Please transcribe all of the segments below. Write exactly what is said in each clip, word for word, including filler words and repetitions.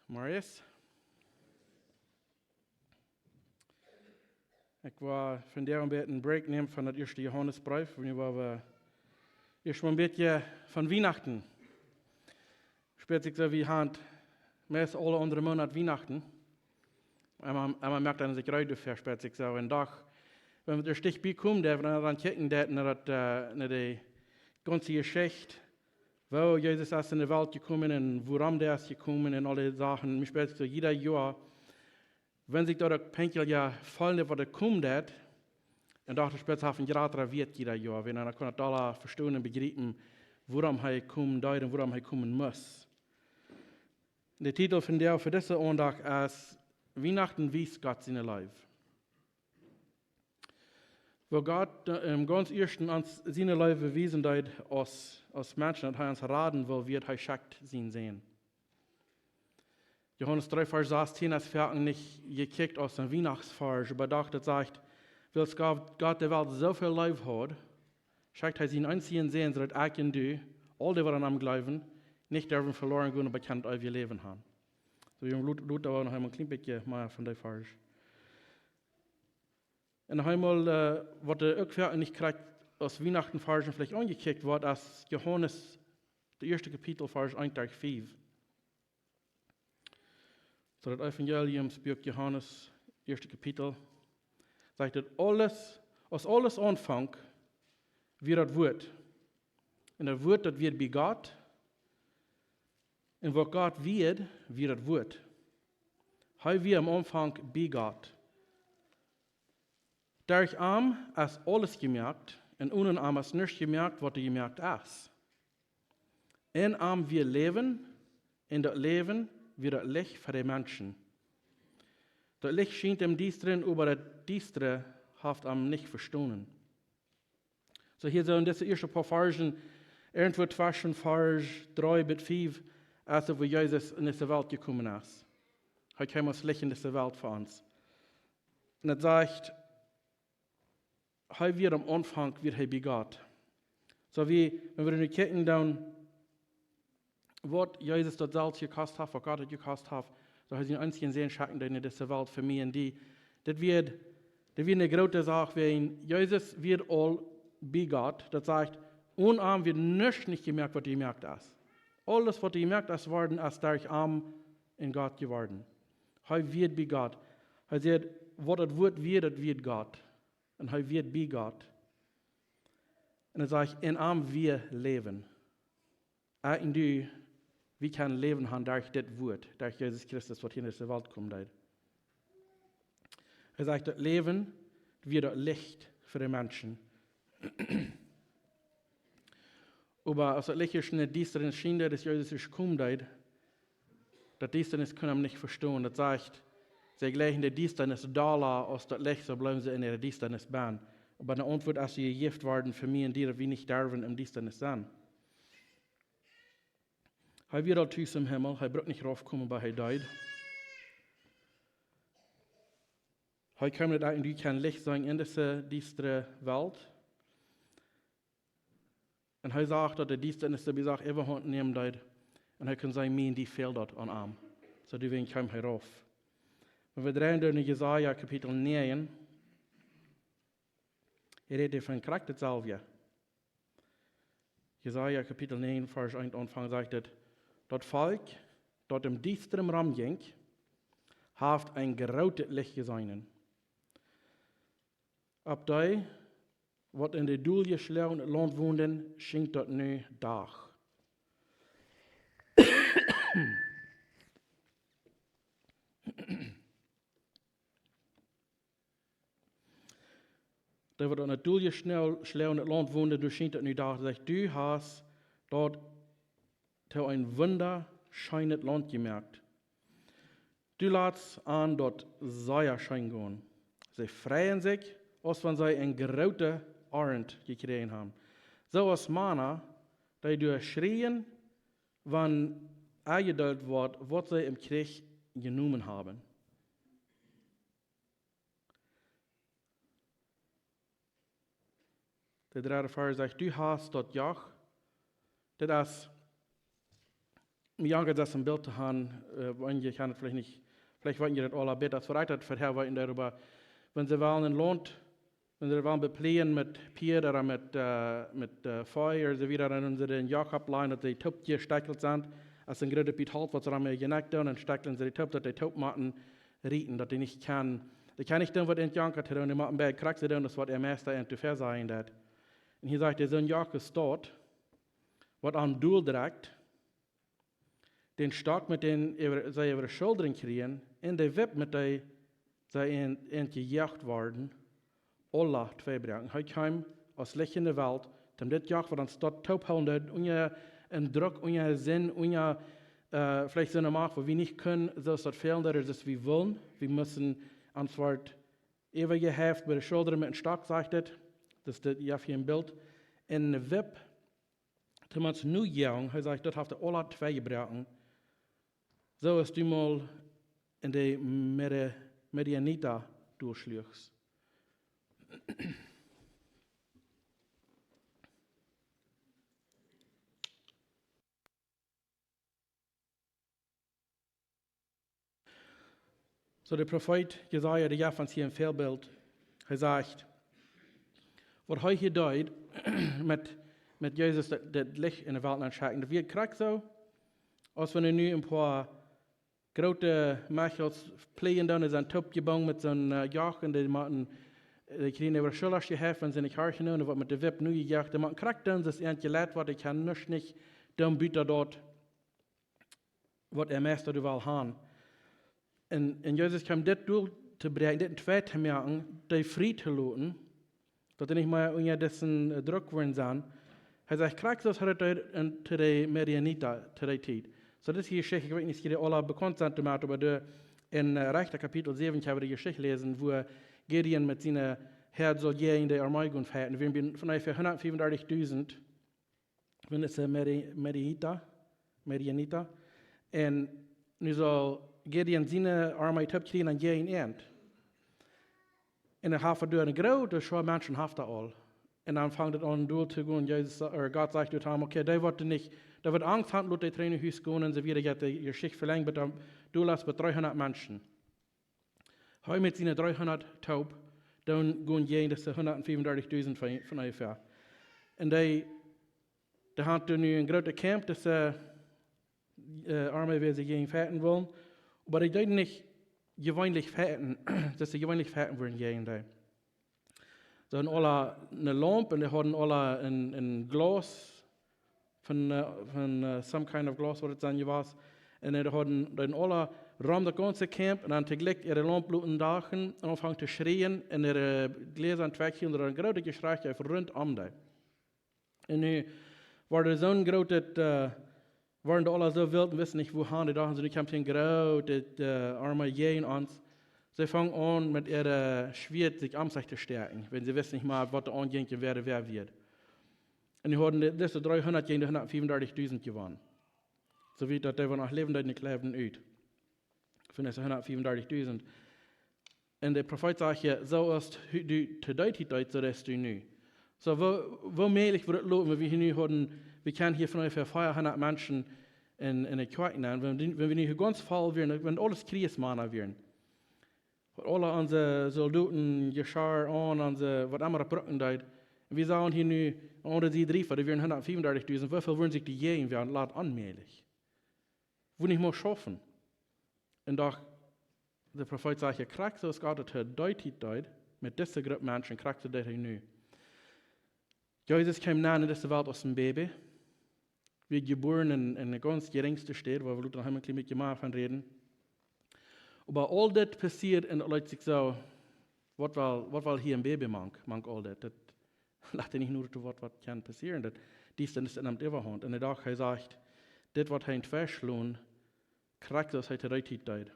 Marius. Ekj wull vondoag een bät een Break nämen von daut ieeschte Johanesbreef, wua wie ieescht mol een bät von Wienachten. Spieet sikj soo, wie haben meist aule aundre Moonat Wienachten. Emma, emma moakt eena sikj reed doafäa, spieet sikj soo. Un doch, wan wie doa dicht bie komen, dan, wan wie dan kjikjen, daut, no daut, äh, no de gaunze Jeschicht, woo Jesus es enne Welt jekomen un wuarom hee es jekomen un aule Sachen. Mie spieet sikj soo jieda Joa, wan sikj daut uk Pinkel, jo, feelen, waut doa komen deit, un doch spieet sikj aun een jratret Wieet jieda Joa, wan eena kaun daut aula vestonen un bejriepen, wuarom hee komen deed un wuarom hee komen must. De Titel vondoag fa dise Aundacht es: Wienachten wiest Gott siene Leew. Woo Gott, äh, em gaunz ieeschten ons siene Leew wiesen deed aus, aus Menschen, daut hee ons raden wull, wia daut hee schekjt sienen Sän. Johanes dree Varsch sastieen es foaken nich jekjikjt aus een Wienachtsvarsch, oba doch, daut sajcht: Wiels Gott, Gott de Welt soo väl leef haud, schekjt hee sienen eensjen Sän, soo daut ekj un du, aul dee, waut aun am jleewen, nich derwen veloaren gonen, oba kjennen daut eewje Läwen haben. Soo, wie lot-, loten wie noch eemol een kjlien bät mea von dee Varsch. Un noch eemol, äh, waut doa uk foaken nich krakjt aus Wienachtenvarsch veleicht aunjekjikjt woat, es Johanes, daut ieeschte Kapitel, Varsch eent derch fiew. Soo daut Evangelium, daut Buak Johanes, ieeschte Kapitel, sajcht daut: Aules, aus aules aunfunk, wia daut Wuat. Un daut Wuat, daut wia bie Gott. Un waut Gott wia, wia daut Wuat. Hee wia em Aunfank bie Gott. Derch am es aules jemoakt, un onen am es nuscht jemoakt, waut doa jemoakt es. En am wia Läwen, un daut Läwen wia daut Licht fa de Menschen. Daut Licht schient em Diestren, oba daut Diestre haft am nich vestonen. Soo hia soo en dise ieeschte poa Varschen, irjentwoo tweschen Varsch dree bat fiew, es et, wua Jesus en dise Welt jekomen es. Hee kjeem aus Licht en dise Welt fa ons. Un et sajcht, hee wia em Aunfank, wia hee bie Gott. Soo wie, wan wie nu kjikjen dan, waut Jesus daut selfst jekost haft, waut Gott daut jekost haft, daut hee sienen eensjen Sän schekjen deed no dise Welt fa mie un die. Dit wia, dit wia eene groote Sach, wiels Jesus wia aul bie Gott. Daut sajcht, onen am wia nuscht nich jemoakt, waut jemoakt es. Aules, waut jemoakt es worden, es derch am un Gott jeworden. Hee wia bie Gott. Hee sajcht, waut daut Wuat wia, daut wia Gott. Un hee wia bie Gott. Un dan sajcht, en am wia Läwen. Ekj un du, wie kjennen Läwen haben derch dit Wuat, derch Jesus Christus, waut hia en dise Welt komen deed. Hee sajcht, daut Läwen wia daut Licht fa de Menschen. Oba aus daut Licht ieescht en de Diestanis schiend, daut Jesus ieescht komen deed, daut Diestanis kunn am nich vestonen. Daut sajcht, see jlikjen de Diestanis dolla aus daut Licht, soo bleewen see en äare Diestanis bennen. Oba de Auntwuat es jejäft worden fa mie un die, daut wie nich derwen em Diestanis sennen. Hee wia aul tus em Himmel, hee brukt nich raufkomen, oba hee deed. Hee kjeem, daut ekj un du kjennen Licht sennen en dise diestre Welt. Un hee sach, daut de Diestanis, dee sach, äwahaunt nämen deed. Un hee kunn sajen, mie un die fäld daut aun am. Soo, doawäajen kjeem hee rauf. Wan wie dreien derch no Jesaja Kapitel näajen, hia rät hee von krakjt daut selwje. Jesaja Kapitel näajen, Varsch eent aunfangen, sajcht et: Daut Volkj, daut em Diestren romjinkj, haft een grootet Licht jeseenen. Opp dee, waut en daut doljeschlagene Launt wonden, schient daut nu Dach. Dee, waut en daut doljeschlagene Launt wonden, doa schient daut nu Dach. Sajcht: Du hast daut to een wundascheenet Launt jemoakt. Du latst an daut sea scheen gonen. See freien sikj, aus wan see eene groote Arnt jekjräajen haben. Soo aus Mana, dee doa schrieen, wan enjedeelt woat, waut see em Kjrich jenomen haben. De dredde Varsch sajcht: Du hast daut Joch, dit es, Mie jankat daut een Bilt to haben, äh, wan jie kjennen daut veleicht nich, veleicht weeten jie daut aula bäta, aus wie daut verhäa weeten, oba wan see wellen een Launt, wan see wellen bepläajen met Pieed ooda met, äh, met, äh, Vee ooda soo wieda, dan doonen see dän Joch oppläajen, daut dee toop jestekjelt sent, aus een grootet Bät Holt, waut see dan met jenekjt doonen, un stekjlen see dee toop, daut dee toop motten rieten, daut dee nich kjennen, dee kjennen nich doonen, waut an Joch to doonen, dee motten bie krakjt soo doonen, aus waut äa Meista an to väasajen deed. Un hia sajcht hee, soon Joch es daut, waut aum Dol drekjt, dän Stock, met dän äwa, see äwa de Schullren kjrieen, un de Wip, met dee see en, en jejoacht worden, aula twee bräakjen. Hee kjeem aus Licht enne Welt, om dit Joch, waut ons daut toop hoolen deed, unja een Druck, unja Sind, unja, äh, veleicht soone Macht, wua wie nich kjennen, soo aus daut fälen deed, soo aus wie wullen. Wie musten ons Wort äwajeheft bie de Schullren met een Stock, sajcht et. Daut es dit, jo, hia een Bilt. Un de Wip, toom ons nojoagen, hee sajcht, daut haft hee aula twee jebroaken. Soo aus du mol en de Midi-, Midianita dolschluachst. Soo, de Profeet Jesaja, dee jeft ons hia een Väabilt. Hee sajcht, waut hee hia deed met, met Jesus daut, daut Licht enne Welt nenschekjen, daut wia krakjt soo, aus wan nu een poa groote Mechels pläajen doonen, dee sent toopjebungen met soon, äh, Joch un dee motten, äh, dee kjrieen äwa de Schullren jeheft, wan see nich horchen, un waut met de Wip nojoacht, dee motten krakjt doonen, soo aus an jeleit woat, dee kjennen nuscht nich doonen buta daut, waut äa Meista doa well haben. Un, un Jesus kjeem dit Deel to bräakjen, dit twee to moaken, dee frie to loten, daut dee nich mea unja disen, äh, Druck woaren sent. Hee sajcht, krakjt soo aus hee daut deed en, to de Midianita, to dee Tiet. Soo, dise Jeschicht, ekj weet nich, aus jie aula bekaunt sent doamet, oba doa en, äh, Rechta Kapitel säwen, kjenn wie de Jeschicht läsen, wua Gideon met siene Häad sull jäajen de Armee gonen fajchten. Doa wieren onjefäa hundatfiefundartichdusent von dise Midi-, Midianita, Midianita. Un nu sull Gideon siene Armee toopkjrieen un jäajen an. Un dan haft hee doa eene groote Schoa Menschen haft hee aul. Un dan fangt et aun dol to gonen. Jesus, ooda Gott sajcht to am, okay, dee waut nich, dee waut Angst haft, lot dee trigj no Hus gonen, un soo wieda, jeit de Jeschicht velenjd, bat dan dol es bie dreehundat Menschen. Hee met siene dreehundat toop, dan gonen jäajen dise hundatfiefundartichdusent von, von onjefäa. Un dee, dee hauden nu een grootet Camp, dise, äh, Armee, wua see jäajen fajchten wullen. Oba dee deeden nich jeweenlich fajchten, soo aus see jeweenlich fajchten wudden jäajen dee. See hauden aula eene Laump un dee hauden aula een, een Glaus von, äh, von, äh, some kind of glass, waut et dan jewast. Un dee hauden, dee hauden aula rom daut gaunze Camp un dan toojlikj äare Laump loten doagen un aunfangen to schrieen un äare Jläsa en twee kjrieen, daut een grootet Jeschrei jeef runtom dee. Un nu wia soon grootet, äh, wieren dee aula soo wilt un wisten nich, wua han dee doagen. Soo, nu kjemt hia een grootet, äh, Armee jäajen ons. See fungen aun met äare Schwieet sikj om sikj to stoakjen, wiels see wisten nich mea, waut doa aunjinkj un wäa doa wäa wia. Un dee hauden de, dise dreehundat jäajen de hundatfiefundartichdusent jewonnen. Soo wiet daut dee waut noch läwen deeden, dee kjleewden ut. Von dise hundatfiefundartichdusent. Un de Profeet sajcht hia, soo aus hu-, du to dee Tiet deetst, soo deist du nu. Soo, woo, woo mäajlich wudd et loten, wan wie hia nu hauden, wie kjennen hia von onjefäa veahundat Menschen en, en de Kjoakj nämen, wan, wan wie nu hia gaunz voll wieren, wan aules Kjrieesmana wieren. Waut aule onse Soldoten, Jeschia aun, onse, waut emma daut brucken deed. Un wie sagen hia nu, aun de Sied Riefa, doa wieren hundatfiefundartichdusent, woo väl wudden sikj doa jäajen wäa, lot onmäajlich. Wudd nich mea schaufen. Un doch, de Profeet sajcht hia, krakjt soo aus Gott et to dee Tiet deed, met dise Grupp Menschen, krakjt soo deit hee nu. Jesus kjeem nenn en dise Welt aus een Baby. Wort jebuaren en, en de gaunz jerinjste Städ, wua wie lota noch een kjlien bät mea von räden. Oba aul dit passieed un et lat sikj soo, waut well, waut well hia een Baby mank, mank aul dit. Daut lat nich no to waut, waut kaun passieren. Daut, dee es dan, es dan aum Äwahaunt. Un hee docht, hee sajcht, dit waut hee ent veschlonen, krakjt soo aus hee to dee Tiet deed.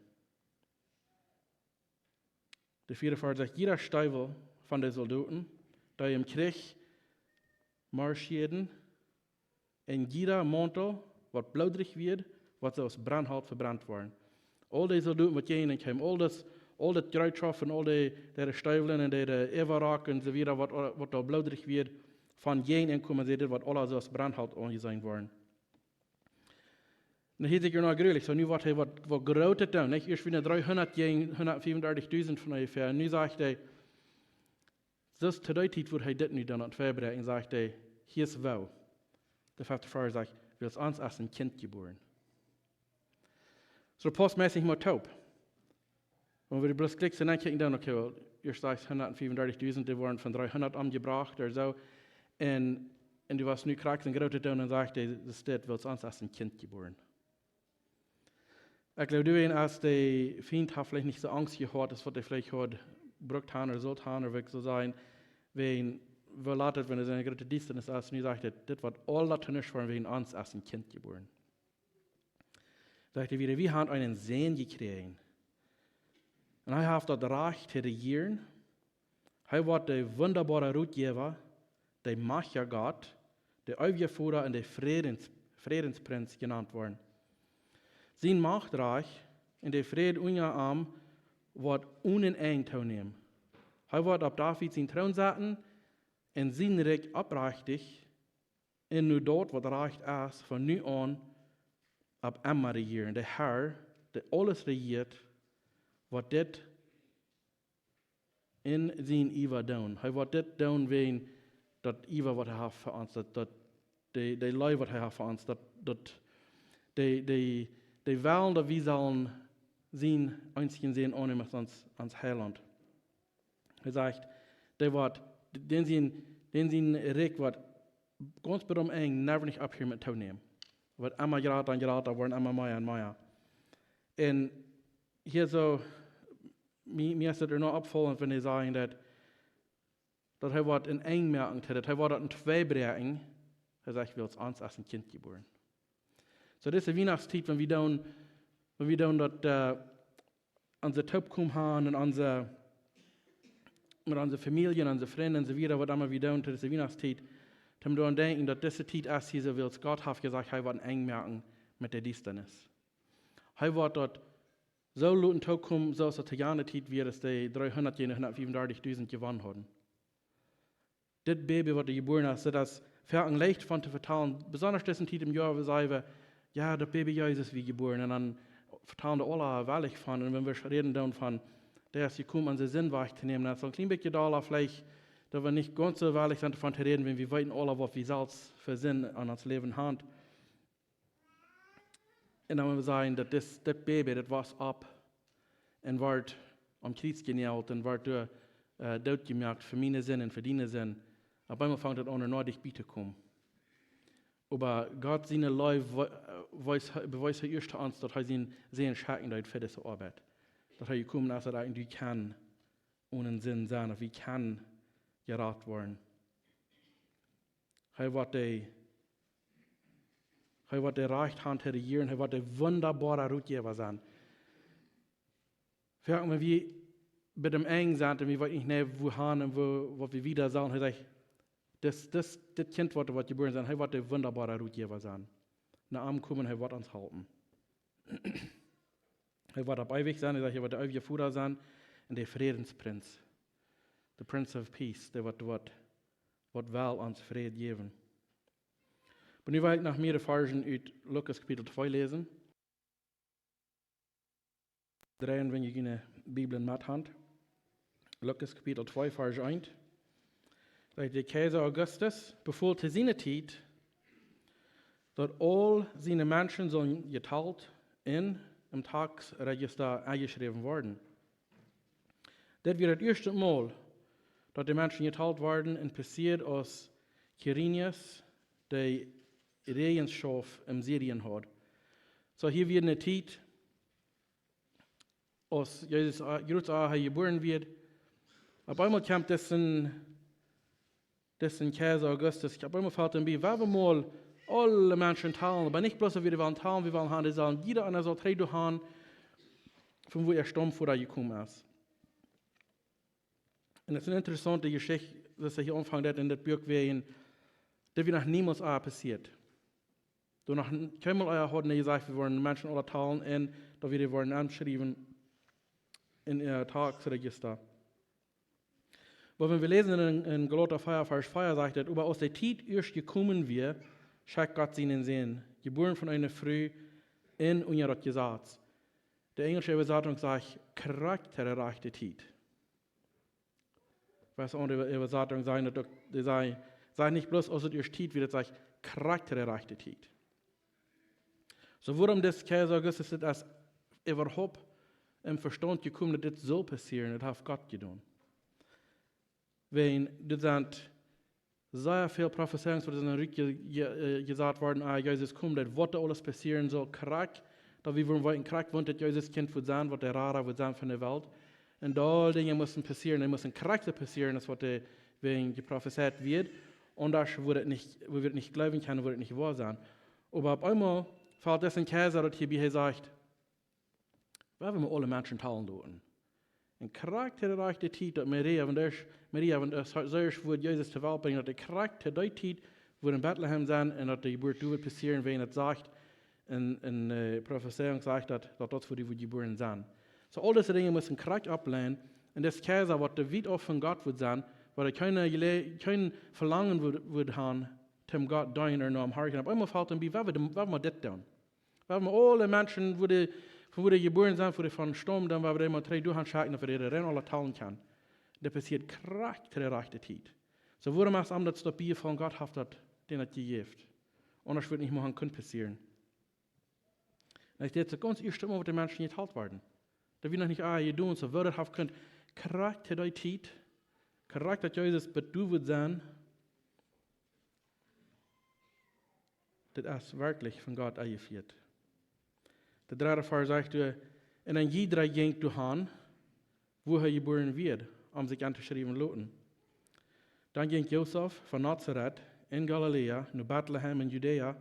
De vieede Varsch sajcht, jieda Steewel von de Soldoten, dee em Kjrich marschieeden, un jieda Mauntel, waut bloodrich wia, wort soo aus Brennholt vebrent worden. Aul dee Soldoten, waut jäajen an kjeemen, aul daut, aul daut Jereetschoft un aul dee, dee Steewel un dee, dee Äwarock un soo wieda, waut, waut doa bloodrich wia, von jäajen an kjeemen, see dit, wort aules soo aus Brennholt aunjeseenen worden. Un hee sajcht, "Jie sent grulich." Soo, nu woat hee waut, waut Grootet doonen, nich? Ieescht wieren doa dreehundat jäajen hundatfiefundartichdusent von onjefäa. Nu sajcht hee, soo to dee Tiet wudd hee dit nu dan aun tweibräakjen, sajcht hee, hia es woo. De fefte Varsch sajcht, "Wiels ons es een Kjint jebuaren." Soo, daut pausst meist nich mea toop. Wan wie bloos krakjt soo ankjikjen, dan, okay, well, ieescht sajcht hee hundatfiefundartichdusent, dee worden von dreehundat omjebrocht ooda soo. Un, un du woascht nu krakjt een Grootet doonen un sajcht hee, daut es dit, "Wiels ons es een Kjint jebuaren." Ekj jleew, doawäajen es de Fient haft veleicht nich soo Angst jehaut, aus waut hee veleicht haud brukt han ooda sullt han, ooda woo ekj saul sajen, wäajen, woo lat et, wan et soone groote Diestanis es, nu sajcht hee, "Dit woat aula to nuscht woaren, wäajen ons es een Kjint jebuaren." Sajcht hee wada, "Wie haben eenen Sän jekjräajen. Un hee haft daut Rajcht to rejieren. Hee woat de wundaboare Rotjäwa, de majchtja Gott, de eewje Voda un de Frädens-, Frädensprinz jenant woaren. Sien Majchtrajcht un de Fräd unja am woat onen Enj toonämen. Hee woat opp David sienen Troon setten un sien Rikj oprechtich un no daut, waut rajcht es, von nu aun opp emma rejieren." De Herr, dee aules rejieet, woat dit en sienen Iewa doonen. Hee woat dit doonen wäajen daut Iewa, waut hee haft fa ons, daut, daut, de, de Leew, waut hee haft fa ons, daut, daut, de, de, de Wellen, daut wie sellen sienen eensjen Sän aunnämen aus ons, ons Heilaunt. Hee sajcht, dee woat, dän sien, dän sien Rikj woat gaunz bat aum Enj never nich opphieren met toonämen. Woat emma jrata un jrata woaren, emma mea un mea. Un hia soo, mie, mie es daut ea noch oppfaulent, wan hee sajcht daut, daut hee woat een Enj moaken, daut hee woat daut en twee bräakjen. Hee sajcht, "Wiels ons es een Kjint jebuaren." Soo, dise Wienachtstiet, wan wie doonen, wan wie doonen daut, äh, onse Toopkomen han un onse, met onse Famielje un onse Frind un soo wieda, waut emma wie doonen to dise Wienachtstiet, toom doaraun denkjen, daut dise Tiet es hia soo, wiels Gott haft jesajcht, hee woat een Enj moaken met de Diestanis. Hee woat daut soo loten toopkomen, soo aus daut to jane Tiet wia, aus dee dreehundat jäajen hundatfiefundartichdusent jewonnen hauden. Dit Baby, waut doa jebuaren es, daut es foaken leicht von to vetalen, besonda dise Tiet em Joa, wua see, jo, daut Baby Jesus wia jebuaren. Un dan vetalen dee aula wellich von, un wan wie räden dan von, dee es jekomen, onse Sind wajch to nämen, daut es een kjlien bät dolla veleicht, daut wie nich gaunz soo wellich sent doavon to räden, wan wie weeten aula, waut wie selfst fa Sind aun ons Läwen han. Un dan woa wie sajen, daut dit, dit Baby, daut wia opp un wort aum Kjriez jenäajelt un wort doa, äh, dootjemoakt fa miene Sind un fa diene Sind. Opp eemol fangt daut aun, no dicht bie to komen. Oba Gott siene Leew we-, äh, wees, bewees hee ieescht to ons, daut hee sienen Sän schekjen deed fa dise Oabeit. Daut hee jekomen es, daut wie kjennen onen Sind sennen, daut wie kjennen jerat woaren. Hee woat de, hee woat de Rajcht han to rejieren, hee woat de wundaboare Rotjäwa sennen. Foaken, wan wie bat aum Enj sent un wie weeten nich, wua han un wua, waut wie wieda sellen, hee sajcht, dit, dit, dit Kjint, waut, waut jebuaren es, hee woat de wundaboare Rotjäwa sennen. No am komen, hee woat ons halpen. Hee woat opp eewich sennen, hee sajcht, hee woat de eewje Voda sennen un de Frädensprinz. The Prince of Peace, dee woat, woat, woat well ons Fräd jäwen. Oba nu well ekj noch mea Varzen ut Lukas Kapitel twee läsen. Dreien, wan jie june Bibeln met han. Lukas Kapitel twee, Varsch eent. Daut de Kjeisa Augustus befool to siene Tiet, daut aul siene Menschen sullen jetalt un em Taxregister aunjeschräwen woaren. Dit wia daut ieeschte Mol, daut de Menschen jetalt worden, un passieed, aus Kyrenius de Räjenschoft en Syrien haud. Soo, hia wia eene Tiet, aus Jesus, äh, Jerusalem, hee jebuaren wia, opp eemol kjemt dise, dise Kjeisa Augustus, opp eemol felt am bie, wie wellen mol aule Menschen talen, oba nich bloos, daut wie dee wellen talen, wie wellen han, dee sellen, jieda eena saul trigj doa han, von wua äa Staumvoda jekomen es. Un daut es eene interessaunte Jeschicht, daut hee hia aunfangt en dit Buak, wäajen daut wia noch niemols ea passieet. Doa noch n-, kjeenmol ea hauden dee jesajcht, wie woaren Menschen aula talen un daut wie dee woaren aunschriewen en, äh, Taxregister. Oba wan wie läsen en, en Galata vea, Varsch vea, sajcht et, oba aus de Tiet ieescht jekomen wia, schekjt Gott sienen Sän, jebuaren von eene Fru, un unja daut Jesaz. De enjelsche Äwasatunk sajcht: Krakjt to de rajchte Tiet. Waut aundre Äwasatungen sajen daut uk, dee sajen, sajcht nich bloos aus et ieescht Tiet wia, daut sajcht krakjt to de rajchte Tiet. Soo wuarom dis Kjeisa Augustus, dit es äwahaupt em Vestaunt jekomen daut dit sull passieren? Daut haft Gott jedonen. Wäajen dit sent sea väl Profezeiungen waut sent rut je-, je-, äh, jesajcht worden, ah, Jesus kjemt, daut waut aules passieren sull, krakjt, daut wie wudden weeten krakjt, wanea daut Jesus Kjint wudd sennen, waut de Rada wudd sennen von de Welt. Un aul Dinja musten passieren, dee musten krakjt soo passieren aus waut doa wäajen jeprofezeit wia. Aundasch wudd et nich, wie wudden nich jleewen kjennen, wudd et nich woa sennen. Oba opp eemol felt dis een Kjeisa daut hia bie, hee sajcht: Wie woaren aule Menschen talen loten. Un krakjt to de rajchte Tiet daut Maria, wan doa, Maria, wan doa, soo wudd Jesus to Welt brinjen, daut dee krakjt to dee Tiet wudd en Betlehem sennen un daut de Jeburt doa wudd passieren, wäajen et sajcht, un, un, äh, Profezeiunk sajcht daut, daut daut fa dee wudd jebuaren sennen. Soo aul dise Dinja musten krakjt auflänen. Un dis Kjeisa, waut doa wiet auf von Gott wudd sennen, waut doa kjeene Jele-, kjeen Velangen wudd, wudd haben, om Gott deenen ooda no am horchen. Opp eemol felt am bie, wie woaren, wie woaren dit doonen. Wie woaren aule Menschen, wua dee, von wua dee jebuaren sent, wua dee von staumen, dan woaren wie dee mol trigj doahan schekjen, daut wie dee rein aule talen kjennen. Daut passieet krakjt to de rajchte Tiet. Soo wuarom es am daut doa bie von Gott haft daut, dän daut jejäft? Aundasch wudd nich mol haben kunnen passieren. Un ekj denkj, daut gaunz ieeschte Mol waut de Menschen jetalt worden, daut wia noch nich aul jedonen, soo woo daut haft kunt krakjt to dee Tiet, krakjt daut Jesus bie doa wudd sennen. Dit es werkjlich von Gott enjefieet. De dredde Varsch sajcht doa: Un een jiedra jinkj doahan, wua hee jebuaren wia, om sikj entoschriewen to loten. Dan jinkj Josef von Nazaret en Galiläa no Betlehem en Judäa,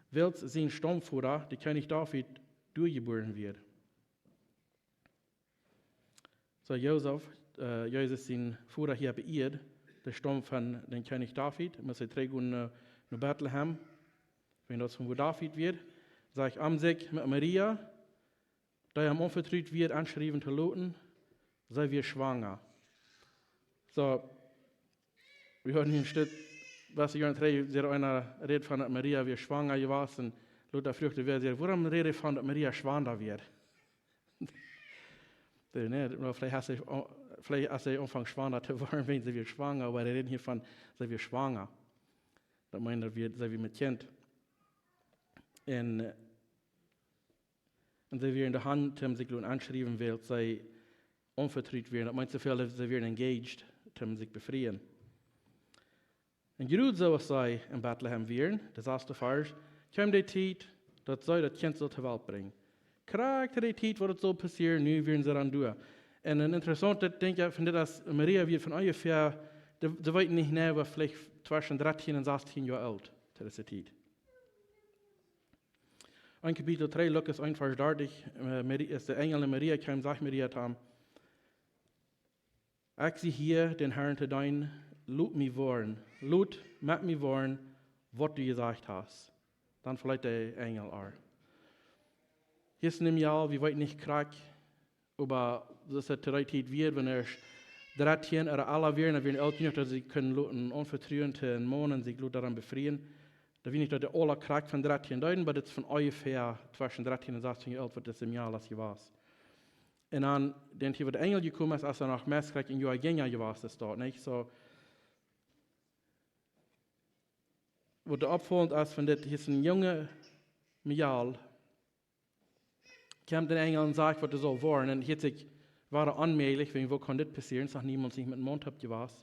wiels sien Staumvoda, de Kjennich David, doa jebuaren wia. Soo Josef, äh, Jesus sien Voda hia opp Ieed, dee staumd von dän Kjennich David, must hee trigj gonen no, no Betlehem, wäajen daut von wua David wia, sajcht, om sikj met Maria, dee am aunvetrut wia, enschriewen to loten, see wia schwanga. Soo, wie hauden hia een Stekj, waut ekj aun trigj, säd eena, räd von daut Maria wia schwanga jewast, un Luther fruach, wäa säd, wuarom rät hee von daut Maria schwanga wia? Dee, nä, oba veleicht haud see, veleicht aus see aunfunk schwanga to woaren, wäajen see wia schwanga, oba hee rät hia von, see wia schwanga. Daut meent, daut wia, see wia met Kjint. Un, äh, un see wia en de Haunt, om sikj to loten enschriewen, wiels see aunvetrut wia. Daut meent soo väl, see wia engaged, om sikj befrieen. Un jrod soo aus see en Betlehem wieren, de sasde Varsch, kjeem de Tiet, daut see daut Kjint sull to Welt brinjen. Krakjt de Tiet, wua daut sull passieren, nu wieren see dan doa. Un een interessauntet Dinkj, ekj finj, daut es, Maria wia von onjefäa, dee, see weeten nich jeneiw, oba veleicht tweschen dartieen un sastieen Joa oolt, to dise Tiet. En Kapitel dree, Lukas eent, Varsch dartich, äh, Mari-, aus de Enjel no Maria kjeem, sajcht Maria to am: Ekj sie hia, dän Herrn to deenen, lot mie woaren, lot met mie woaren, waut du jesajcht hast. Dan veleet de Enjel ar. Hia es een Mejal, wie weeten nich krakjt, oba daut es to dee Tiet wia, wan see dartieen ooda ella wieren, dan wieren see oolt jenuach, daut see sikj kunnen loten aunvetruen to een Maun un sikj loten doavon befrieen. Daut wia nich, daut dee aula krakjt von dartieen deeden, oba daut es von onjefäa tweschen dartieen un sastieen Joa oolt, waut daut Mejal es jewast. Un dan, dän Tiet, wua de Enjel jekomen es, es see noch meist krakjt een Joa jinja jewast es daut, nich? Soo, waut doa oppfaulent es von dit, hia es een junga Mejal, kjemt een Enjel un sajcht, waut hee saul woaren, un hieet sikj wada onmäajlich, wäajen woo kaun dit passieren, es noch niemols nich met een Maun toop jewast.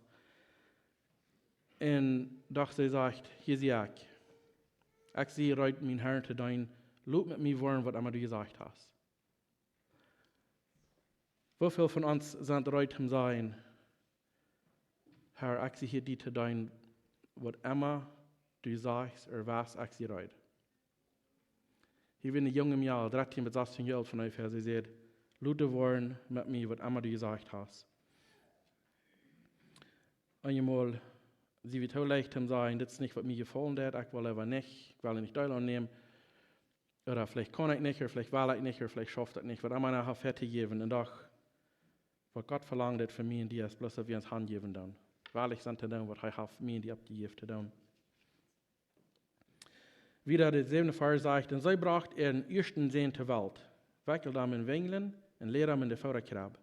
Un doch see sajcht: Hia sie ekj. Ekj sie reed, mienen Herrn to deenen, lot met mie woaren, waut emma du jesajcht hast. Woo väl von ons sent reed toom sajen: Herr, ekj sie hia die to deenen, waut emma du sajchst ooda west, ekj sie reed. Hia wia een junga Mejal, dartieen bat sastieen Joa oolt von onjefäa, see säd: Lot woaren met mie, waut emma du jesajcht hast. Eenjemol sie wie too leicht toom sajen: Dit es nich, waut mie jefaulen deit, ekj well leewa nich, ekj well nich Deel aunnämen. Ooda veleicht kaun ekj nich, ooda veleicht well ekj nich, ooda veleicht schauf ekj daut nich. Waut emma eena haft väa to jäwen, un doch, waut Gott velangt von mie un die es bloos, daut wie ons hanjäwen doonen. Wellich sennen to doonen, waut hee haft mie un die oppjejäft to doonen. Wieda de säwende Varsch sajcht: Un see brocht äaren ieeschten Sän to Welt, wekjeld am en Winjlen un läd am en de Fodakrebb,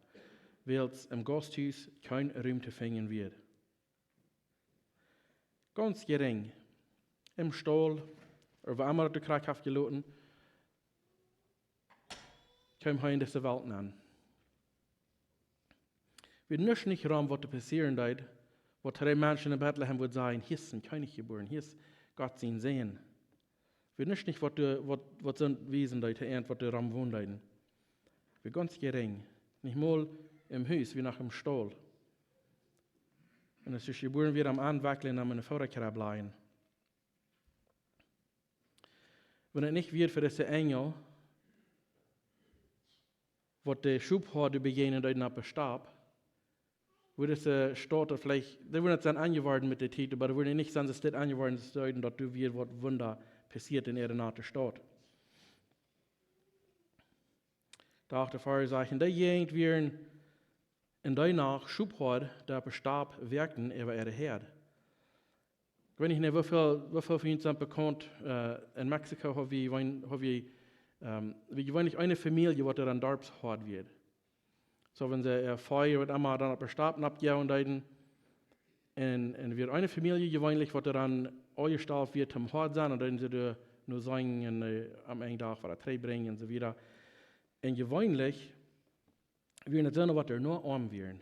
wiels em Gausthus kjeen Rum to finjen wia. Gaunz jerinj, em Staul, ooda wua emma daut de Kjoakj haft jeloten, kjeem hee en dise Welt aun. Wia nuscht nich rom, waut doa passieren deed, waut to de Menschen en Betlehem wudd sajen: Hia es een Kjennich jebuaren, hia es Gott sien Sän. Wia nuscht nich, waut doa, waut, waut soont wiesen deed, to äant, waut doa rom wonen deeden. Wia gaunz jerinj. Nich mol em Hus, wia noch em Staul. Un aus hee jebuaren wia, am aunwekjlen, am en de Fodakrebb lajen. Wan et nich wia fa dise Enjel, waut de Schophoad bejäajnen deeden opp de Stap, wudd dise Staut veleicht, dee wudden nich sennen aunjeworden met de Tiet, oba dee wudden nich sennen, see dit aunjeworden, see deeden daut doa wia waut Wunda passieet en äare nate Staut. De achte Varsch sajcht: Un dee Jäajent wieren en dee Nacht Schophoad, dee opp de Stap woakten äwa äare Häad. Ekj weet nich, nä, woo väl, woo väl von junt sent bekaunt, äh, en Mexiko ha wie, ha wie, ähm, wie jeweenlich eene Famielje, waut doa een Darpshoad wia. Soo, wan see äa Vee, waut emma, dan opp de Stap nopp joagen deeden, un, un wia eene Famielje jeweenlich, waut doa aunjestalt wia toom Hoad sennen, un dan deeden see doa no sinjen, äh, aum Enj Dach waut trigj brinjen un soo wieda. Un jeweenlich wieren et soone, waut doa nich oam wieren.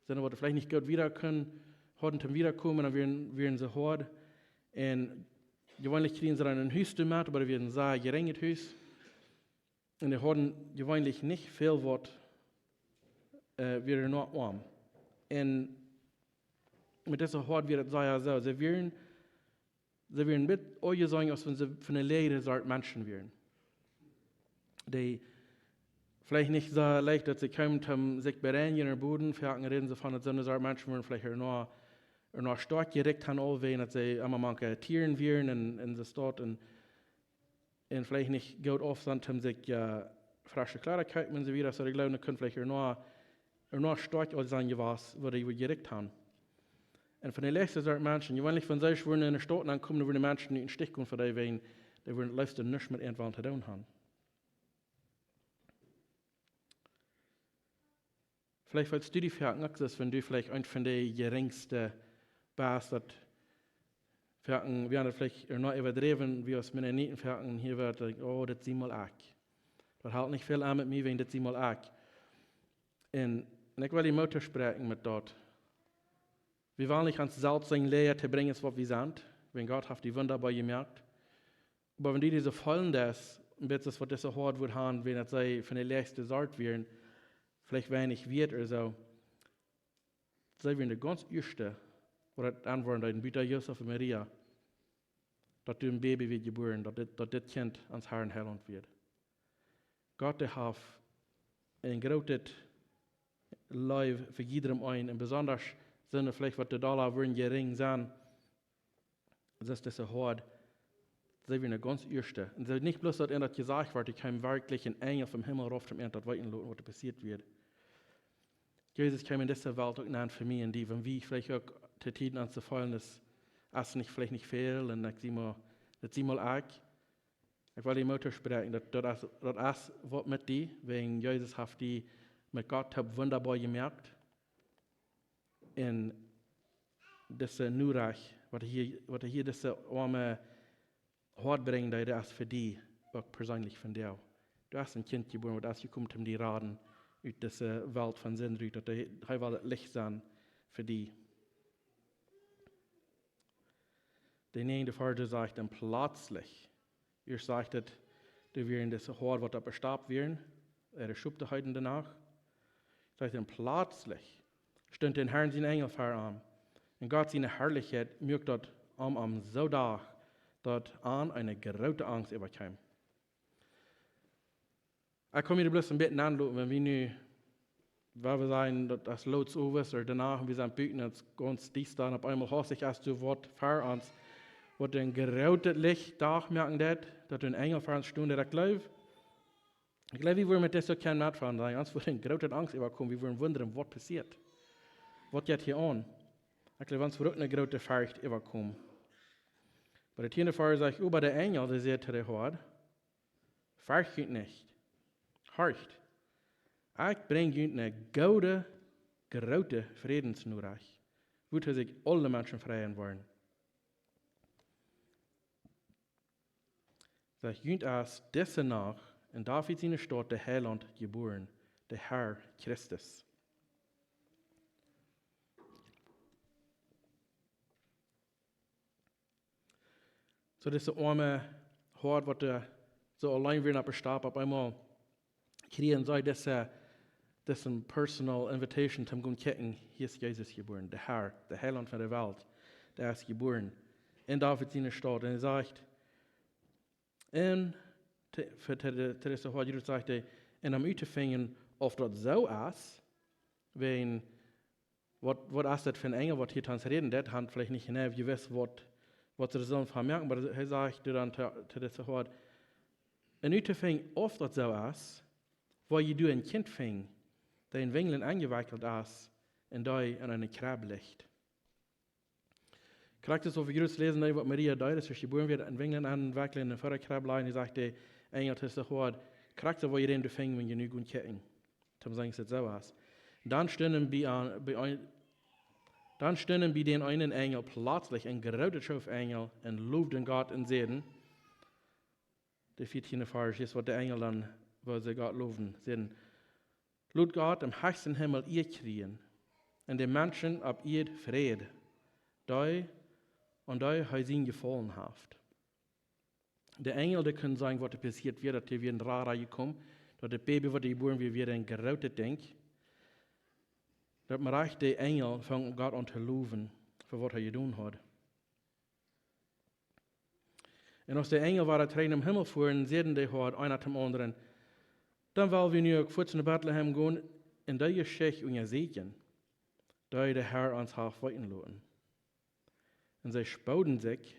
Soone, waut veleicht nich goot wieda kunnen, hauden toom wiedakomen, dan wieren, wieren see Hoad. Un jeweenlich kjrieejen see dan een Hus doamet, oba daut wia een sea jerinjet Hus. Un dee hauden jeweenlich nich väl, waut, äh, wieren nich oam. Un met dise Hoad wia et sea soo. See wieren, see wieren een bät aunjeseenen, aus wan see von eene läajre Sort Menschen wieren. Dee veleicht nich soo leicht, daut see kjeemen toom sikj bereinjen ooda boden, foaken räden see von daut soone Sort Menschen wieren veleicht noch, noch stoakj jerikjt han, aul wäajen daut see emma mank Tieren wieren un, un soo waut. Un un veleicht nich goot auf sent, om sikj, äh, fresche Kjleeda kjeepen un soo wieda. Soo, ekj jleew, daut kunn veleicht noch, noch stoakj aul sennen jewast, waut dee jerikjt han. Un von de läachste Sort Menschen, jeweenlich wan see wudden en de Staut aunkomen, dan wudden de Menschen nich em Stich gonen, fa dee, wäajen dee wudden daut leefste nuscht met irjentwäm to doonen han. Veleicht feelst du die foaken uk soo, aus wan du veleicht eent von de jerinjste best, daut foaken, wie haben daut veleicht noch äwadräwen, wie aus Mennoniten foaken hia woat, like, oh, daut sie mol ekj. Daut helt nich väl aun met mie, wäajen daut sie mol ekj. Un, un ekj well die Moot toospräakjen met daut. Wie wellen nich ons selfst sennen läaja to brinjen, aus waut wie sent, wäajen Gott haft die wundaboa jemoakt. Oba wan du die soo feelen deist, een bät aus waut dise Hoad wudd han, wan daut see von de läachste Sort wieren, veleicht weinich wieet ooda soo, see wieren de gaunz ieeschte, waut daut aunwoaren deeden, buta Josef un Maria, daut doa een Baby wort jebuaren, daut dit, daut dit Kjint ons Herr un Heilaunt wort. Gott, dee haft een grootet Leew fa jiedrem eenen, un besonda sent veleicht waut de Dolla wudden jerinj sennen, daut es dise Hoad, see wieren de gaunz ieeschte. Un see nich bloos daut an daut jesajcht wort, doa kjeem werkjlich een Enjel vom Himmel rauf, om an daut weeten loten, waut doa passieet wia. Jesus kjeem en dise Welt uk aun fa mie un die, wan wie veleicht uk to Tieden ons soo feelen, daut es nich, veleicht nich väl, un ekj sie mol, daut sie mol ekj. Ekj well die Moot toospräakjen, daut, daut es, daut es waut met die, wäajen Jesus haft die met Gott toop wundaboa jemoakt. Un dise Norecht, waut hee, waut hee dise oame Hoad brinjen deed, daut es fa die uk perseenlich vondoag. Du hast een Kjint jebuaren, waut es jekomen om die raden ut dise Welt von Sind rut, daut hee, hee well daut Licht sennen fa die. De näajende Varsch sajcht dan: Pletslich. Ieescht sajcht et, doa wieren dise Hoad, waut opp de Stap wieren, äare Schop to heeden de Nacht. Sajcht dan: Pletslich stunt dän Herrn sien Enjel ver am. Un Gott siene Harlichkjeit muak daut om am soo dach, daut an eene groote Angst äwakjeem. Ekj kaun mie bloos een bät aunloten, wan wie nu, wua wie sent, daut es loots owes ooda doano, wie sent buten, et es gaunz diesta, un opp eemol hastich es doa waut ver ons, waut een grootet Licht dach moaken deed, daut een Enjel ver ons stunt, daut ekj jleew, ekj jleew, wie wudden met dit soo kjennen metfoaren, dan ons wudd eene groote Angst äwakomen, wie wudden wundren, waut passieet. Waut jeit hia aun? Ekj jleew, ons wudd uk eene groote Forcht äwakomen. Oba de tieende Varsch sajcht: Oba de Enjel, dee säd to de Hoad: Fercht junt nich. Horcht, ekj brinj junt ne goode, groote Frädensnorecht, wuatoo sikj aule Menschen freien woaren. Sajcht: Junt es dise Nacht en David siene Staut de Heilaunt jebuaren, de Herr Christus. Soo dise oame Hoad, waut doa soo auleen wia opp de Stap, opp eemol kjrieejen see dise, dise personal invitation toom gonen kjikjen: Hia es Jesus jebuaren, de Herr, de Heilaunt von de Welt, dee es jebuaren en David siene Staut. Un hee sajcht, un to, fa, to, to dise Hoad, Judas, sajcht hee, un om uttofinjen, auf daut soo es, wäajen, waut, waut es daut fa een Enjel, waut hia to ons räden deit? Dee haud veleicht nich jeneiw jewist, waut, waut see sullen von moaken, oba hee sajcht dan to, to dise Hoad: Un uttofinjen, auf daut soo es, woa jie doa een Kjint finjen, dee en Winjlen enjewekjelt es un dee en eene Kjrebb licht. Krakjt soo aus wie jrod läsen, nä, waut Maria deed, aus see jebuaren wort, en Winjlen enwekjlen, en eene Krebb lajen, dee sajcht de Enjel to dise Hoad, krakjt soo woa jie dän doa finjen, wan jie nu gonen kjikjen. Toom seenen, es daut soo aus. Dan stunden bie, aun, bie een, dan stunden bie dän eenen Enjel pletslich een grootet Schoof Enjel un lowden Gott un säden, de vieetieende Varsch es, waut de Enjel dan, woo see Gott lowden, säden: Lot Gott em hechsten Himmel Ea kjrieen, un de Menschen opp Ieed Fräd, dee, aun dee hee sien Jefaulen haft. De Enjel, dee kunnen sajen, waut doa passieet wia, daut doa wia een Rara jekomen, daut daut Baby, waut doa jebuaren wia, wia een grootet Dinkj. Daut, oba rajcht de Enjel fungen Gott aun to lowen fa waut hee jedonen haud. Un aus de Enjel wada trigj nom Himmel fuaren, säden de Hoad eena tom aundren: Dan well wie nu uk fuats no Betlehem gonen un dee Jeschicht unjasieekjen, dee de Herr ons haft weeten loten. Un see spooden sikj,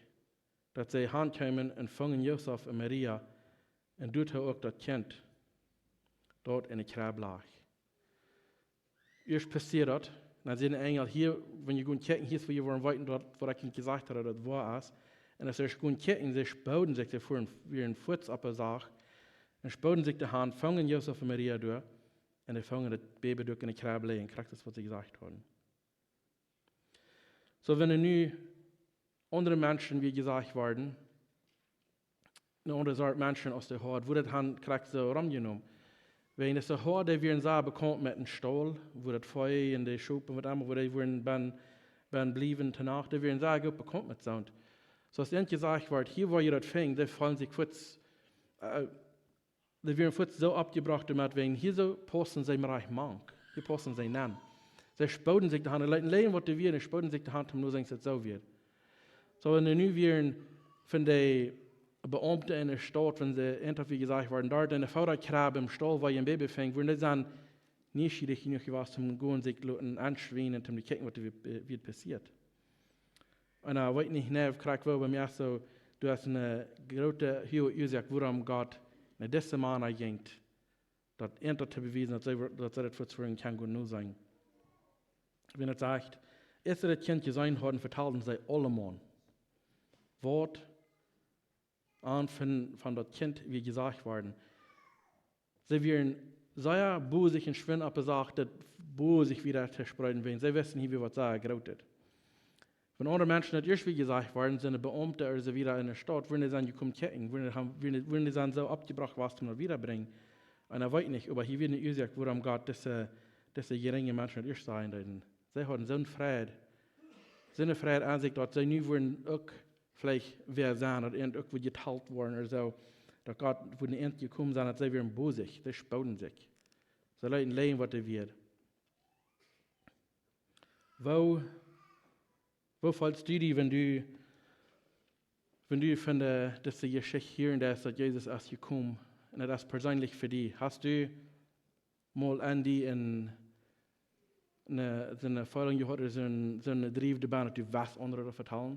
daut see han kjeemen, un fungen Josef un Maria, un doa uk daut Kjint, daut en de Krebb lach. Ieescht passieed daut, dan säd de Enjel: Hia, wan jie gonen kjikjen, hia es, wua jie woaren weeten, daut, waut ekj junt jesajcht haud, daut daut woa es. Un aus see gonen kjikjen, see spooden sikj, see fuaren, wieren fuats opp de Sach, un spooden sikj doa han, fungen Josef un Maria doa, un dee fungen daut Baby doa en de Krebb lijen, krakjt soo aus waut see jesajcht hauden. Soo, wan nu aundre Menschen wia jesajcht worden, eene aundre Sort Menschen aus de Hoad, woo daut han krakjt soo romjenomen. Wäajen dise Hoad, dee wieren sea bekaunt met een Staul, woo daut Vee un de Schop un waut emma, woo dee wieren bennen, bennen bliewen to Nacht, dee wieren sea goot bekaunt met soont. Soo aus ent jesajcht wort: Hia woa jie daut finjen, dee feelden sikj fuats, äh, dee wieren fuats soo oppjebrocht doamet, wäajen hia soo pausten see mau rajcht mank. Hia pausten see nenn. See spooden sikj doa han, leeten lijen waut doa wia, un spooden sikj doa han, toom no seenen, es daut soo wia. Soo, wan nu wieren von de Beaumte en de Staut, wan see ent haud, wia jesajcht worden, doa en de Vodakrebb em Staul, wua jie een Baby fungen, wudden dee sennen nieschierich jenuach jewast, om gonen sikj loten aunschwienen, om to kjikjen, waut doa wia, wia passieet. Un ekj weet nich, nä, krakjt woo, bie mie es soo, doa es eene groote, huage Uasoak, wuarom Gott no dise Mana jinkj, daut ent daut to bewiesen, daut see, daut see daut fa sikj kjennen goot noseenen. Wan et sajcht: Aus see daut Kjint jeseenen hauden, vetalden see aulemaun, waut an von, von daut Kjint wia jesajcht worden. See wieren sea bosich un schwind opp de Sach, daut bosich wieda to spreeden, wäajen see wisten, hia wia waut sea Grootet. Wan aundre Menschen daut ieescht wia jesajcht worden, sent de Beaumte ooda soo wieda en de Staut, wudden dee sennen jekomen kjikjen, wudden dee han, wudden dee, wudden dee sennen soo oppjebrocht jewast, om daut wiedabrinjen. Un ekj weet nich, oba hia wia eene Uasoak, wuarom Gott dise, dise jerinje Menschen daut ieescht sajen deed. See hauden soon Freid, soon Freid aun sikj, daut see nu wudden uk veleicht wäa sennen, daut ent uk wudd jetalt woaren ooda soo, daut Gott wudd ent jekomen sennen, daut see wieren bosich, see spooden sikj. See leeten lijen waut doa wia. Woo, woo feelst du die, wan du, wan du von de, dise Jeschicht hieren deist, daut Jesus es jekomen un daut es perseenlich fa die? Hast du mol aun die een, eene, soone Feeling jehaut ooda soon, soon Drief doabie, daut du west aundre daut vetalen?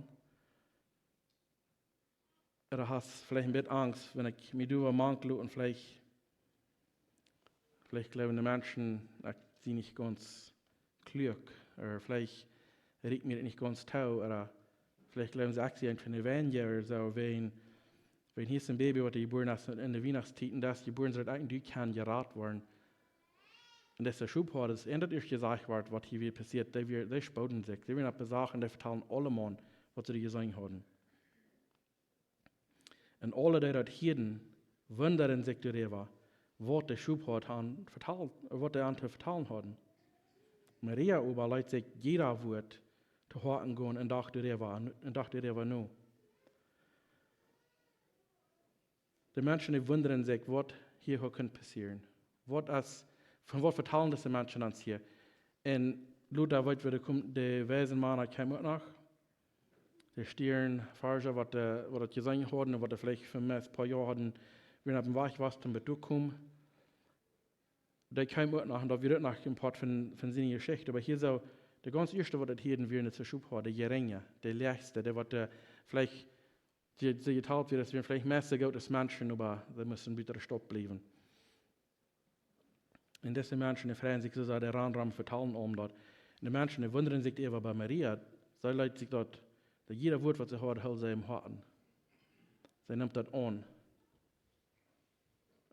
Ooda hast veleicht een bät Angst, wan ekj mie doa mank lot un veleicht, veleicht jleewen de Menschen, ekj sie nich gaunz kluak, ooda veleicht rieekjt mie daut nich gaunz too, ooda Veleicht jleewen see, ekj sie een von de Weinjäajer, soo, wäajen, wäajen hia es een Baby, waut jebuaren es en de Wienachtstiet, un daut es jebuaren, soo daut ekj un du kjennen jerat woaren. Un daut es de Schophoad, daut es eent, daut ieescht jesajcht woat, waut hia wada passieet. Dee wia, dee spooden sikj. Dee wieren opp de Sach un dee vetalen aulemaun, waut see jeseenen hauden. Un aule, dee daut hieeden, wundaden sikj doaräwa, waut de Schophoad an vetalen, waut dee an to vetalen hauden. Maria oba leet sikj jieda Wuat to Hoaten gonen un docht doaräwa, un docht doaräwa no. De Menschen, dee wundaden sikj, waut hia haud kunt passieren. Waut es, von waut vetalen dise Menschen ons hia? Un lota weet wie, de, de weise Mana kjeemen uk noch. De Stierenforscha, waut, äh, waut daut jeseenen hauden un waut veleicht fa een poa Joa hauden, wieren opp dän Wajch jewast, om bie to komen. Dee kjeemen uk noch, un daut wia uk noch een Poat von, von siene Jeschicht. Oba hia soo, de gaunz ieeschte, waut daut hieeden, wieren de Schophoad, de jerinje, de läajchste, dee waut, äh, veleicht, dee, dee jetalt wieren, daut wieren veleicht meist soo goot aus Menschen, oba dee musten buten de Staut bliewen. Un dise Menschen, dee freien sikj soo sea, dee rannen rom vetalen om daut. Un de Menschen, dee wundaden sikj äwa bie Maria, see leet sikj daut, daut jieda Wuat, waut see hieed, hilt see em Hoaten. See neem daut aun.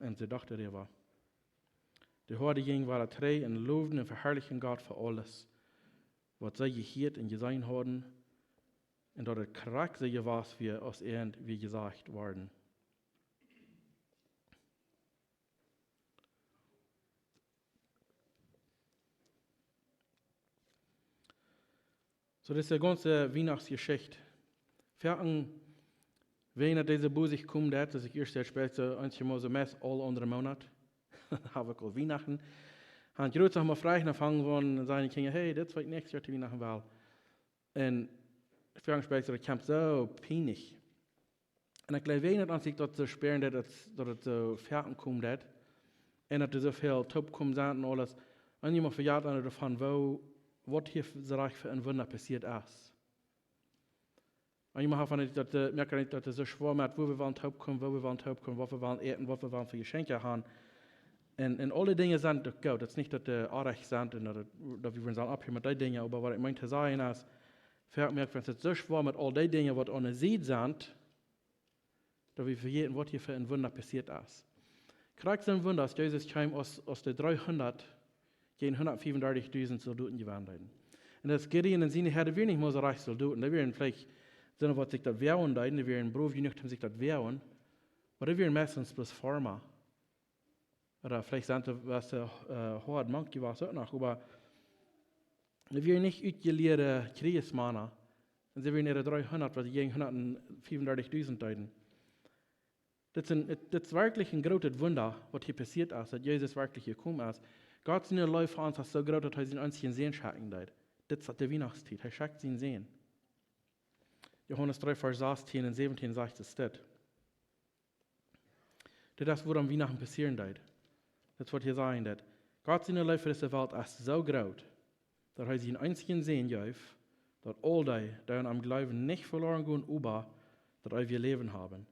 Un see docht doaräwa. De Hoad jinjen wada trigj un lowden un veharlichten Gott fa aules, waut see jehieet un jeseenen hauden, un daut et krakjt soo jewast wia, aus an wia jesajcht worden. Soo, daut es de gaunze Wienachtsjeschicht. Foaken, wan dise Booschicht kjemt, daut es ieescht, daut spieet soo eent mol soo meist aule aundre Moonat. Hab ekj aul Wienachten. Un jrod noch mol frie aunfangen von siene Kjinja, hey, dit es waut ekj näakjstet Joa to Wienachten well. Un foaken spieet daut kjemt soo pienlich. Un ekj jleew, wan et aun sikj daut soo spieren deit, daut, daut et soo foaken kjemt, daut, un daut doa soo väl toopkomen sent un aules. Un jie motten vejäten doavon, woo, waut hia soo rajcht fa een Wunda passieet es. Un jie motten von daut, äh, moakjen daut et soo schwoa moakt, woo wie wellen toopkomen, woo wie wellen toopkomen, waut wie wellen äten, waut wie wellen fa Jeschenkja haben. Un, un aule Dinja sent uk goot. Daut es nich daut dee oajch sent un daut, daut wie wellen opphieren met dee Dinja, oba waut ekj meen to sajen es, foaken moakt, wan et soo schwoa met aul dee Dinja, waut aun de Sied sent, daut wie vejäten, waut hia fa een Wunda passieet es. Krakjt soo een Wunda, aus Jesus kjeem, aus, aus de dreehundat jäajen hundatfiefundartichdusent Soldoten jewennen deeden. Un daut Gideon un siene Häa, dee wieren nich mol soo rajcht Soldoten, dee wieren veleicht, sent waut sikj daut woagen deeden, dee wieren brow jenuach, om sikj daut to woagen, oba dee wieren meistens bloos Farma. Ooda veleicht sent dee, waut, äh, Hoad mank jewast uk noch, oba dee wieren nich utjelieede Kjrieesmana. Un see wieren äare dreehundat, waut jäajen hundatfiefundartichdusent deeden. Dit es een, dit, dit es werkjlich een grootet Wunda, waut hia passieet es, daut Jesus werkjlich jekomen es. Gott siene Leew fa ons es soo groot, daut hee sienen eensjen Sän schekjen deed. Dit es de Wienachtstiet. Hee schekjt sienen Sän. Johanes dree, Varsch sastieen un säwentieen sajcht et dit. Dit es, wuarom Wienachten passieren deed. Dit es, waut hia sajen deed. Gott siene Leew fa dise Welt es soo groot, daut hee sienen eensjen Sän jeef, daut aul dee, dee aun am jleewen, nich veloren gonen, oba daut eewje Läwen haben.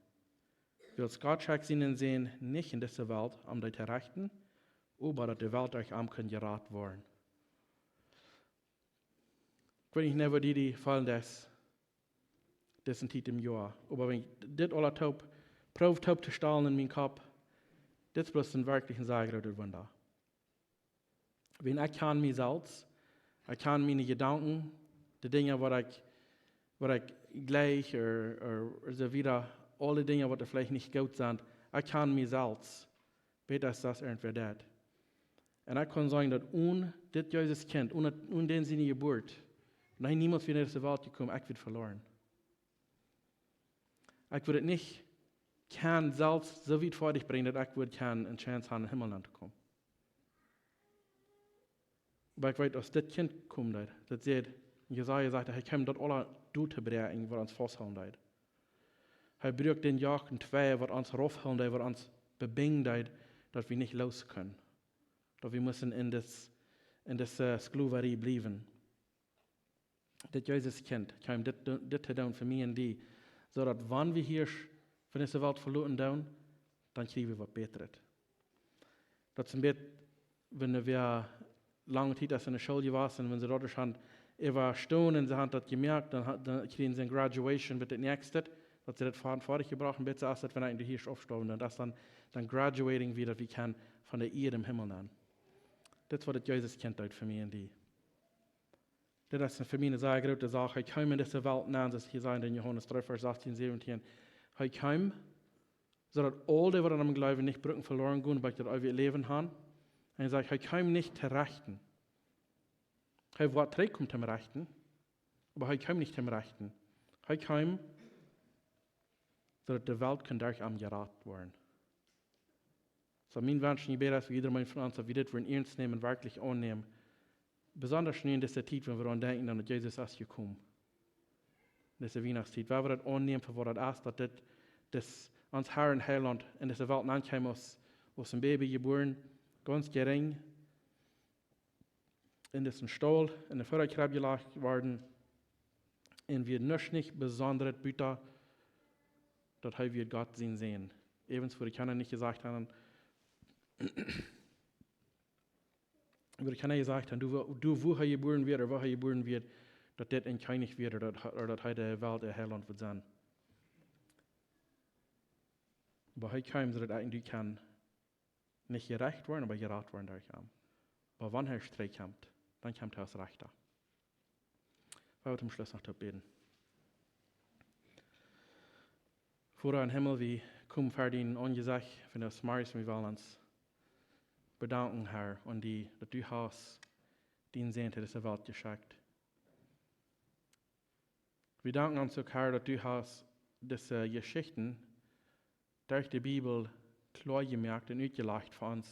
Wiels Gott schekjt sienen Sän nich en dise Welt, om dee to rechten, oba daut de Welt derch am kunn jerat woaren. Ekj weet nich, woo dee, dee feelen daut, dise Tiet em Joa. Oba wan ekj dit aula toop, proow toop to stalen en mienen Kopp, dit es bloos een werkjlich een sea grootet Wunda. Wan ekj kjan mie selfst, ekj kjan miene Jedanken, de Dinja, waut ekj, waut ekj jleich, ooda, ooda soo wieda, aule Dinja, waut veleicht nich goot sent, ekj kjan mie selfst. Bäta es daut irjentwäa deit. Un ekj kaun sajen, daut onen dit Jesus Kjint, onen, onen dän siene Jeburt, wan hee niemols wia no dise Welt jekomen, ekj wia veloren. Ekj wudd et nich kjennen selfst soo wiet foadich brinjen, daut ekj wudd kjennen eene Chance haben, em Himmel auntokomen. Oba ekj weet, aus dit Kjint kjeem, daut, daut sajcht, Jesaja sajcht, hee kjeem daut aula doot to bräakjen, waut ons fausthoolen deed. Hee bruak dän Joch en twee, waut ons raufhoolen deed, waut ons bebinjen deed, daut wie nich loos kunnen. Daut wie musten en dis, en dise Sklaverie bliewen. Dit Jesus Kjint kjeem dit, dit to doonen fa mie un die, soo daut wan wie hia von dise Welt veloten doonen, dan kjrie wie waut Bätret. Daut es een bät, wan wie lange Tiet aus enne School jewast, un wan see doa schon äwa stonen un see haben daut jemoakt, dan, ha- dan kjrieen see eene Graduation met daut näakjste, daut see daut fa- foadich jebrocht, bat see aus daut, wan ekj de hia aufstonen, dan daut es dan, dan graduating wie daut wie kjennen von de Ieed em Himmel nenn. Dit es waut daut Jesus kjemt ut fa mie un die. Dit es fa mie eene sea groote Sach. Hee kjeem en dise Welt nenn, soo aus hia sajcht en Johanes dree, Varsch sastieen, säwentieen. Hee kjeem, soo daut aul dee, waut aun am jleewen, nich brucken veloren gonen, oba daut eewje Läwen haben. Un hee sajcht, hee kjeem nich to rechten. Hee woat trigjkomen toom rechten, oba hee kjeem nich toom rechten. Hee kjeem, soo daut de Welt kunn derch am jerat woaren. Soo, mien Wunsch un Jebäd es fa jieda eenen von ons, daut wie dit wudden iernst nämen, werkjlich aunnämen. Besonda nu en dise Tiet, wan wie aun denkjen, daut Jesus es jekomen. Dise Wienachtstiet, wan wie daut aunnämen fa waut daut es, daut dit, dit ons Herr un Heilaunt en dise Welt aunkjeem aus, aus een Baby jebuaren, gaunz jerinj, en disen Staul, en de Fodakjrebb jelajcht worden, un wia nuscht nich besondret buta, daut hee wia Gott sien Sän. Äwent wudden kjeena nich jesajcht haben, wudden kjeena jesajcht haben, doa, doa wua hee jebuaren wia, ooda wua hee jebuaren wia, daut dit een Kjennich wia, ooda daut, ooda daut hee de Welt äa Heilaunt wudd sennen. Oba hee kjeem, soo daut eejentlich kaun nich jerecht woaren, oba jerat woaren derch am. Oba wan hee trigj kjemt, dan kjemt hee aus Rechta. Wie wellen toom Schluss noch toop bäden. Voda em Himmel, wie komen ver dien Aunjesecht, wie sent smarries, wie wellen ons bedanken, Herr, aun die, daut du hast dienen Sän to dise Welt jeschekjt. Wie danken ons uk, Herr, daut du hast dise Jeschichten derch de Bibel kloa jemoakt un utjelajcht fa ons,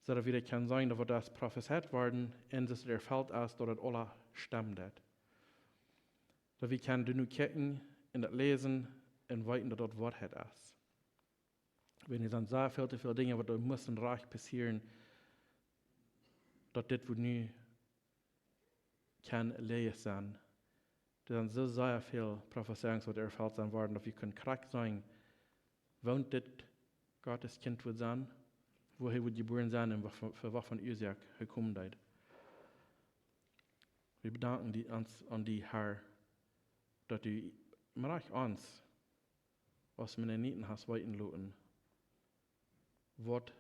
soo daut wie daut kjennen seenen, daut waut es profezeit worden un daut erfelt es, daut et aula stemmen deit. Daut wie kjennen doa no kjikjen un daut läsen un weeten, daut daut Woarheit es. Wan doa sent sea väl to väl Dinja, waut doa musten rajcht passieren, daut dit woat nu kjennen leeja sennen. Doa sent soo sea väl Profezeiungen, waut erfelt sennen worden, daut wie kjennen krakjt sajen, woo dit Gottes Kjint woat sennen, wua hee woat jebuaren sennen un waut fa, fa waut fa Uasoak hee komen deed. Wie bedanken die, ons, aun die, Herr, daut du mol rajcht ons aus Mennoniten hast weeten loten, waut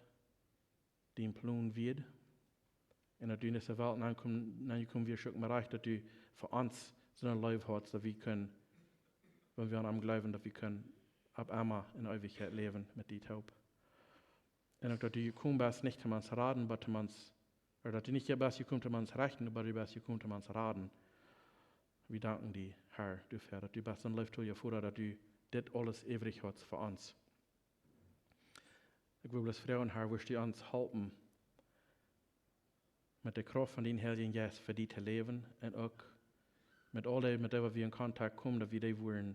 dien Plon wia, un daut du en dise Welt aunkomen, aunjekomen wia, uk mol rajcht, daut du fa ons soone Leew hast, daut wie kjennen, wan wie aun am jleewen, daut wie kjennen opp emma en Eewichkjeit läwen met die toop. Un uk daut du jekomen best, nich toom ons raden, oba toom ons, ooda daut du nich best jekomen toom ons rechten, oba du best jekomen toom ons raden. Wie danken die, Herr, doafäa, daut du best een leeftoja Voda, daut du dit aules iwrich hast fa ons. Ekj well bloos froagen, Herr, wurscht du ons halpen, met de Krauft von dien Heiljen Jeist fa die to läwen un uk met aule, met dee wie en Kontakt komen, daut wie dee wudden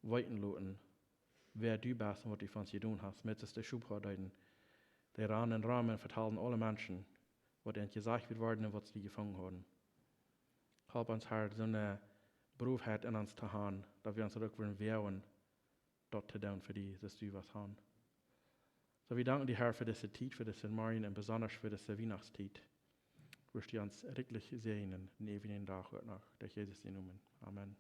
weeten loten, wäa du best un waut du fa ons jedonen hast, met de Schophoad, dee rannen rom un vetalen aule Menschen, waut an jesajcht wia worden un waut see jefungen hauden. Help ons, Herr, soone Broofheit en ons to haben, daut wie ons daut uk wudden woagen, daut to doonen fa die, soo aus du west haben. Soo, wie danken die, Herr, fa dise Tiet, fa disen Morjen un besonda fa dise Wienachtstiet. Wurscht du ons rikjlich säajnen, dän eewjen Dach uk noch. Derch Jesus sienen Nomen. Amen.